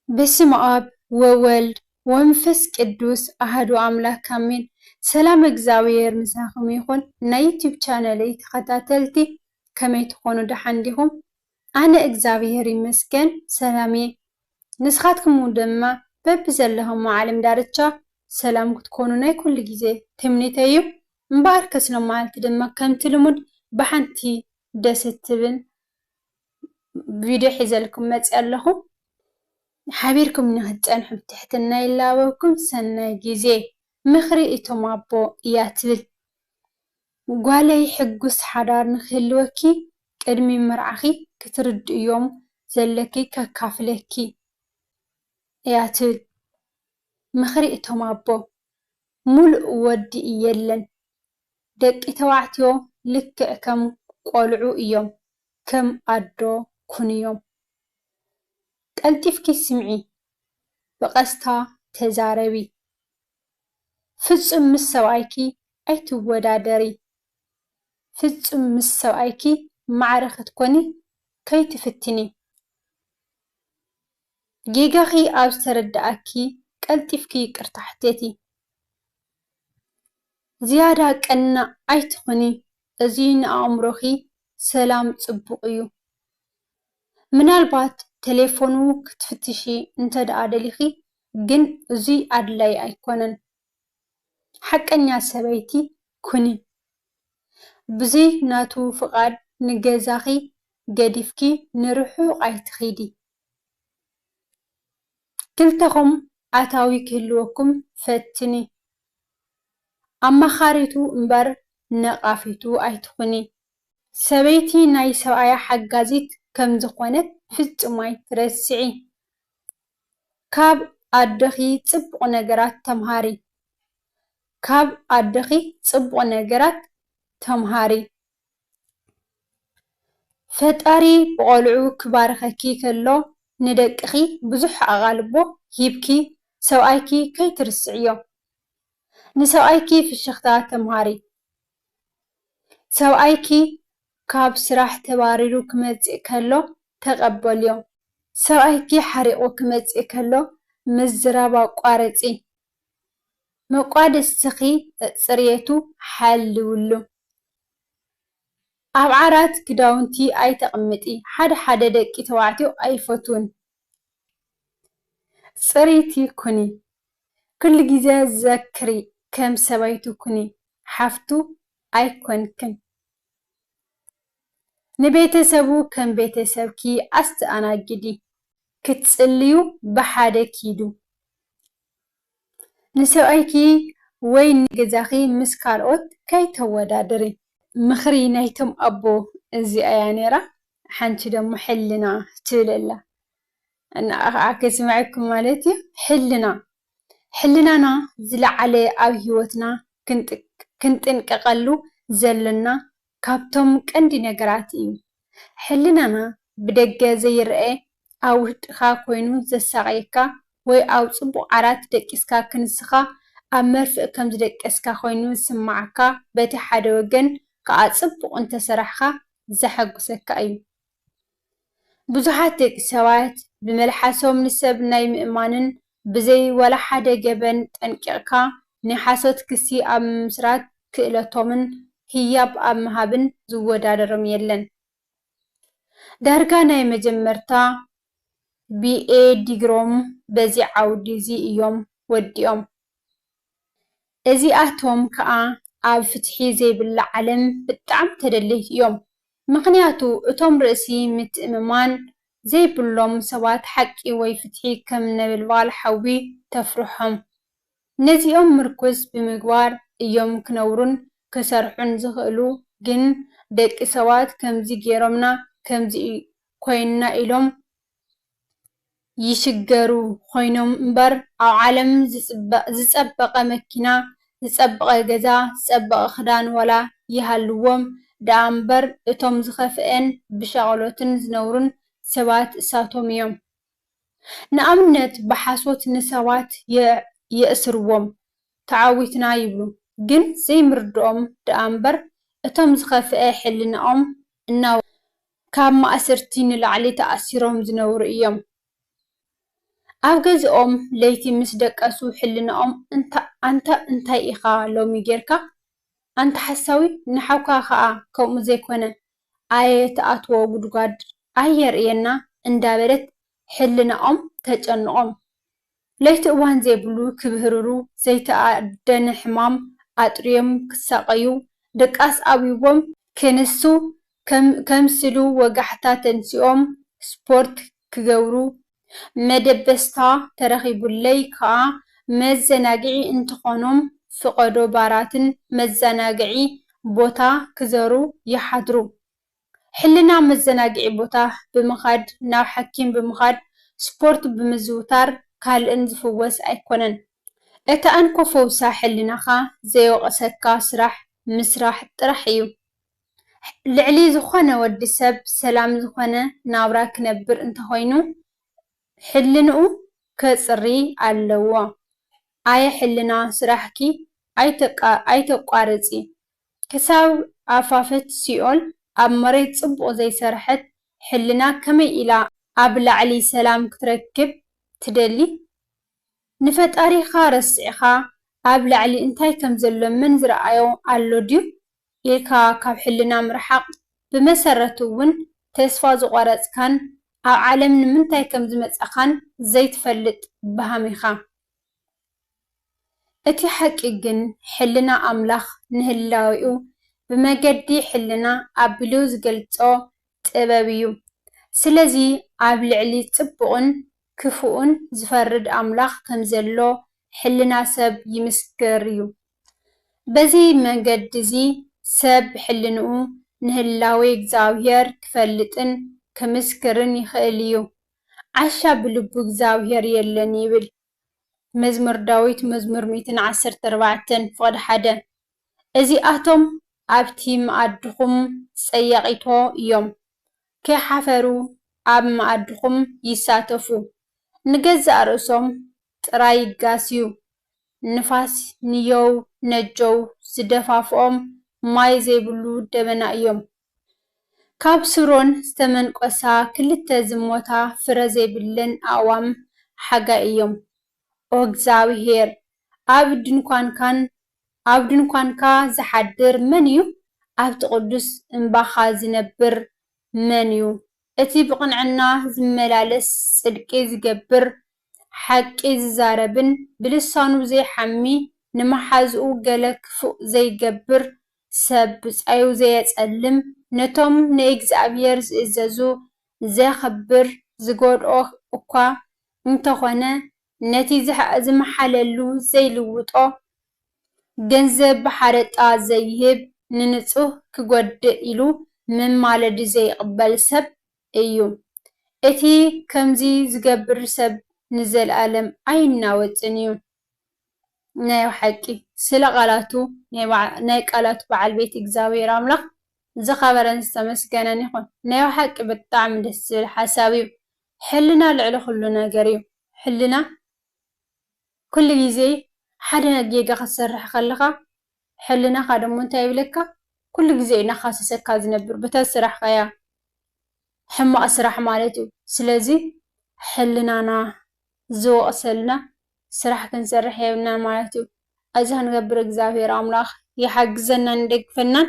በስመ ኣብ ወወልድ ወመንፈስ ቅዱስ ኣሐዱ ኣምላክ ኣሜን። ሰላም እግዚኣብሔር ምሳኹም ይኹን። ናይ ዩቲዩብ ቻነለይ ተኸታተልቲ ከመይ ትኾኑ? ደሓን ዲኹም? ኣነ እግዚኣብሔር ይመስገን ሰላም እየ። ንስኻትኩም ድማ በብዘለኹም ዓለም ዳርቻ ሰላም ክትኮኑ ናይ ኩሉ ግዜ ትምኒተይ እዩ። እምበኣርከስ ሎማዓልቲ ድማ ከምቲ ልሙድ ብሓንቲ ደስ እትብል ቪድዮ ሒዘልኩም መፅእ ኣለኹ። ሓቢርኩም ንክትፀንሑ ብትሕትና ይላበኩም። ሰናይ ግዜ። ምኽሪ እቶም ኣቦ እያ ትብል። ጓለይ ሕጉስ ሓዳር ንክህልወኪ ቅድሚ ምርዓኺ ክትርድእዮም ዘለኪ ከካፍለኪ እያ ትብል። ምኽሪ እቶም ኣቦ። ሙሉእ ወዲ የለን። ደቂ ተባዕትዮ ልክዕ ከም ቆልዑ እዮም። ከም ኣዶ ኩንዮም። ቀልጢፍኪ ስምዒ፣ ብቐስታ ተዛረቢ። ፍጹም ምስ ሰብኣይኪ ኣይትወዳደሪ። ፍጹም ምስ ሰብኣይኪ ማዕረ ክትኮኒ ከይትፍትኒ። ጌጋኺ ኣብ ዝተረድኣኪ ቀልጢፍኪ ይቅርታ ሕተቲ። ዝያዳ ቀናእ ኣይትኹኒ፣ እዚ ንኣእምሮኺ ሰላም ጽቡቕ እዩ። ምናልባት ቴሌፎኑ ክትፍትሺ እንተ ደኣ ደሊኺ ግን እዙይ ኣድላይ ኣይኮነን። ሓቀኛ ሰበይቲ ኩኒ። ብዘይ ናቱ ፍቓድ ንገዛኺ ገዲፍኪ ንርሑቕ ኣይትኺዲ። ክልተኹም ኣታዊ ክህልወኩም ፈትኒ። ኣማኻሪቱ እምበር ነቓፊቱ ኣይትኹኒ። ሰበይቲ ናይ ሰብኣያ ሓጋዚት ከም ዝኾነት ፍጹም ኣይትረስዒ። ካብ ኣደኺ ጽቡቕ ነገራት ተምሃሪ። ካብ ኣደኺ ጽቡቕ ነገራት ተምሃሪ። ፈጣሪ ብቖልዑ ክባርኸኪ ከሎ ንደቅኺ ብዙሕ ኣቓልቦ ሂብኪ ሰብኣይኪ ከይትርስዕዮ። ንሰብኣይኪ ፍሽኽታ ተምሃሪ። ሰብኣይኪ ካብ ስራሕ ተባሪሩ ክመጽእ ከሎ ተቐበልዮ። ሰብኣይኪ ሓሪቑ ክመጽእ ከሎ ምዝራብ ኣቋርጺ። መቋደስትኺ ጽርየቱ ሓልውሉ። ኣብ ዓራት ክዳውንቲ ኣይተቕምጢ። ሓደ ሓደ ደቂ ተባዕትዮ ኣይፈትዉን። ጽርይቲ ኩኒ። ኩሉ ግዜ ዘክሪ፣ ከም ሰበይቱ ኩኒ፣ ሓፍቱ ኣይኮንክን። ንቤተሰቡ ከም ቤተሰብኪ ኣስተኣናግዲ። ክትጽልዩ ብሓደ ኪዱ። ንሰብኣይኪ ወይ ንገዛኺ ምስ ካልኦት ከይተወዳድሪ። ምኽሪ ናይቶም ኣቦ እዚኣ እያ ነይራ። ሓንቲ ደሞ ሕልና ትብል ኣላ። ንዓ ከዓ ከስምዐኩም ማለት እዩ። ሕልና። ሕልናና ዝለዓለ ኣብ ህይወትና ክንጥ-፣ ክንጥንቀቐሉ ዘለና ካብቶም ቀንዲ ነገራት እዩ። ሕልናና ብደገ ዘይረኣ ኣብ ውሽጥኻ ኮይኑ ዘሳቕየካ ወይ ኣብ ጽቡቕ ዓራት ደቂስካ ክንስኻ ኣብ መርፍእ ከም ዝደቀስካ ኮይኑ ዝስምዓካ በቲ ሓደ ወገን ከዓ ጽቡቕ እንተሰራሕኻ ዘሐጉሰካ እዩ። ብዙሓት ደቂ ሰባት ብመልሓሶም ንሰብ ናይ ምእማንን ብዘይ ዋላ ሓደ ገበን ጠንቂቕካ ናይ ሓሶት ክሲ ኣብ ምምስራት ክእለቶምን ህያብ ኣብ ምሃብን ዝወዳደሮም የለን። ዳርጋ ናይ መጀመርታ ቢኤ ዲግሮም በዚ ዓውዲ እዚ እዮም ወዲኦም። እዚኣቶም ከኣ ኣብ ፍትሒ ዘይብላ ዓለም ብጣዕሚ ተደለይቲ እዮም። ምኽንያቱ እቶም ርእሲ ምትእምማን ዘይብሎም ሰባት ሓቂ ወይ ፍትሒ ከም ነበልባል ሓዊ ተፍርሖም። ነዚኦም ምርኩስ ብምግባር እዮም ክነብሩን ክሰርሑን ዝኽእሉ። ግን ደቂ ሰባት ከምዚ ገይሮምና፣ ከምዚ ኮይንና ኢሎም ይሽገሩ ኮይኖም እምበር፣ ኣብ ዓለም ዝጽበ-፣ ዝጸበቐ መኪና፣ ዝጸበቐ ገዛ፣ ዝጸበቐ ክዳን ዋላ ይሃልዎም ደኣ እምበር፣ እቶም ዝኸፍአን ብሻቕሎትን ዝነብሩን ሰባት እሳቶም እዮም። ንኣብነት፣ ብሓሶት ንሰባት የ-፣ የእስርዎም፣ ተዓዊትና ይብሉ። ግን ዘይምርድኦም ደኣ እምበር፣ እቶም ዝኸፍአ ሕልናኦም እናወ-፣ ካብ ማእሰርቲ ንላዕሊ ተኣሲሮም ዝነብሩ እዮም። ኣብ ገዝኦም ለይቲ ምስ ደቀሱ ሕልናኦም፣ "እንታ-፣ ኣንታ እንታይ ኢኻ ሎሚ ጌርካ? ኣንታ ሓሳዊ፣ ንሓውካ ኸኣ ከምኡ ዘይኮነ ኣየትኣትዎ ጉድጓድ ኣየርእየና?" እንዳበለት ሕልናኦም ተጨንቖም። ለይቲ እዋን ዘይብሉ ክብህርሩ፣ ዘይተኣደነ ሕማም ኣጥርዮም ክሳቐዩ፣ ድቃስ ኣብይዎም ክንሱ ከም-፣ ከምስሉ ወጋሕታ ተንሲኦም ስፖርት ክገብሩ፣ መደበስታ ተረኺቡለይ ከኣ መዘናግዒ እንትኾኖም ፍቐዶ ባራትን መዘናግዒ ቦታ ክዘሩ ይሓድሩ። ሕልና መዘናግዒ ቦታ ብምኻድ፣ ናብ ሓኪም ብምኻድ፣ ስፖርት ብምዝውታር ካልእን ዝፍወስ ኣይኮነን። እታ እንኮ ፈውሳ ሕልናኻ ዘይወቕሰካ ስራሕ ምስራሕ ጥራሕ እዩ። ልዕሊ ዝኾነ ወዲ ሰብ ሰላም ዝኾነ ናብራ ክነብር እንተኾይኑ፣ ሕልንኡ ከጽሪ ኣለዎ። ኣየ ሕልና፣ ስራሕኪ ኣይተቃ-፣ ኣይተቋርጺ። ክሳብ ኣፋፈት ሲኦል ኣብ መሬት ጽቡቕ ዘይሰርሐት ሕልና ከመይ ኢላ ኣብ ላዕሊ ሰላም ክትረክብ ትደሊ? ንፈጣሪኻ ረሲዕኻ ኣብ ላዕሊ እንታይ ከም ዘሎ መን ዝረኣዮ ኣሎ ድዩ? ኢልካ ካብ ሕልና ምርሓቕ፣ ብመሰረቱ እውን ተስፋ ዝቖረጽካን ኣብ ዓለም ንምንታይ ከም ዝመጻኻን ዘይትፈልጥ በሃም ኢኻ። እቲ ሓቂ ግን፣ ሕልና ኣምላኽ ንህላዌኡ ብመገዲ ሕልና ኣቢሉ ዝገልጾ ጥበብ እዩ። ስለዚ፣ ኣብ ልዕሊ ጽቡቕን ክፉእን ዝፈርድ ኣምላኽ ከም ዘሎ ሕልና ሰብ ይምስክር እዩ። በዚ መንገዲ እዚ ሰብ ብሕልንኡ ንህላዌ እግዚኣብሔር ክፈልጥን ክምስክርን ይኽእል እዩ። ዓሻ ብልቡ እግዚኣብሔር የለን ይብል። መዝሙር ዳዊት መዝሙር ሚእትን ዓሰርተ ኣርባዕተን ፍቕዲ ሓደ። እዚኣቶም ኣብቲ መኣድኹም ጸያቒቶ እዮም፣ ከይሓፈሩ ኣብ መኣድኹም ይሳተፉ። ንገዛእ ርእሶም ጥራይ ይጋስዩ። ንፋስ ንየው ነጀው ዝደፋፍኦም ማይ ዘይብሉ ደበና እዮም። ካብ ስሮን ዝተመንቆሳ ክልተ ዝሞታ ፍረ ዘይብለን ኣእዋም ሓጋይ እዮም። ኦ እግዚኣብሔር፣ ኣብ ድንኳንካን ኣብ ድንኳንካ ዝሓድር መን እዩ? ኣብቲ ቅዱስ እምባኻ ዝነብር መን እዩ? እቲ ብቕንዕና ዝመላለስ፣ ጽድቂ ዝገብር፣ ሓቂ ዝዛረብን ብልሳኑ ዘይሓሚ፣ ንመሓዝኡ ገለ ክፉእ ዘይገብር፣ ሰብ ብጻዩ ዘየጸልም፣ ነቶም ንእግዚኣብሔር ዝእዘዙ ዘኽብር፣ ዝጎድኦ እኳ እንተኾነ፣ ነቲ ዝሓ-፣ ዝመሓለሉ ዘይልውጦ፣ ገንዘብ ብሓረጣ ዘይህብ፣ ንንጹህ ክጎድእ ኢሉ መማለዲ ዘይቕበል ሰብ እዩ። እቲ ከምዚ ዝገብር ሰብ ንዘለኣለም ኣይናወጽን እዩ። ናይ ሓቂ ስለ ቃላቱ፣ ናይ በዓ-፣ ናይ ቃላቱ በዓል ቤት እግዚኣብሔር ኣምላኽ ዝኸበረን ዝተመስገነን ይኹን። ናይ ሓቂ ብጣዕሚ ደስ ዝብል ሓሳብ እዩ። ሕልና ልዕሊ ኩሉ ነገር እዩ። ሕልና ኩሉ ግዜ ሓደ ጌጋ ክትሰርሕ ከለኻ፣ ሕልናኻ ደሞ እንታይ ይብለካ? ኩሉ ግዜ እዩ እናኻሰሰካ ዝነብር። በታ ዝሰራሕካያ ሕማቕ ስራሕ ማለት እዩ። ስለዚ ሕልናና ዝወቕሰልና ስራሕ ክንሰርሕ የብልናን ማለት እዩ። እዚ ክንገብር እግዚኣብሔር ኣምላኽ ይሓግዘናን ይደግፈናን።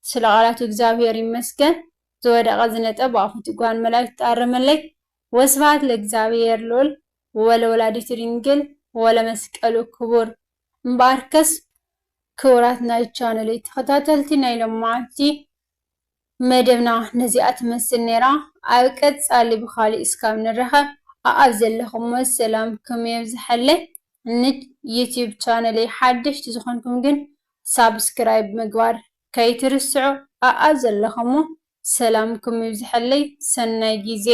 ስለ ቃላቱ እግዚኣብሔር ይመስገን። ዝወደቐ ዝነጠ ብኣፉ ትጓን መላእክት ትኣረመለይ። ወስብሐት ለእግዚኣብሔር ልዑል ወለወላዲቱ ድንግል ወለመስቀሉ ክቡር። እምበኣርከስ ክቡራት ናይ ቻነለይ ተኸታተልቲ፣ ናይ ሎማዓንቲ መደብና ነዚኣ ትመስል ነይራ። ኣብ ቀጻሊ ብኻሊእ እስካብ ንራኸብ፣ ኣኣብ ዘለኹሞ ሰላምኩም የብዝሐለይ። ንዩቲዩብ ቻነለይ ሓደሽቲ ዝኾንኩም ግን ሳብስክራይብ ምግባር ከይትርስዑ። ኣኣብ ዘለኹሞ ሰላምኩም ይብዝሐለይ። ሰናይ ግዜ።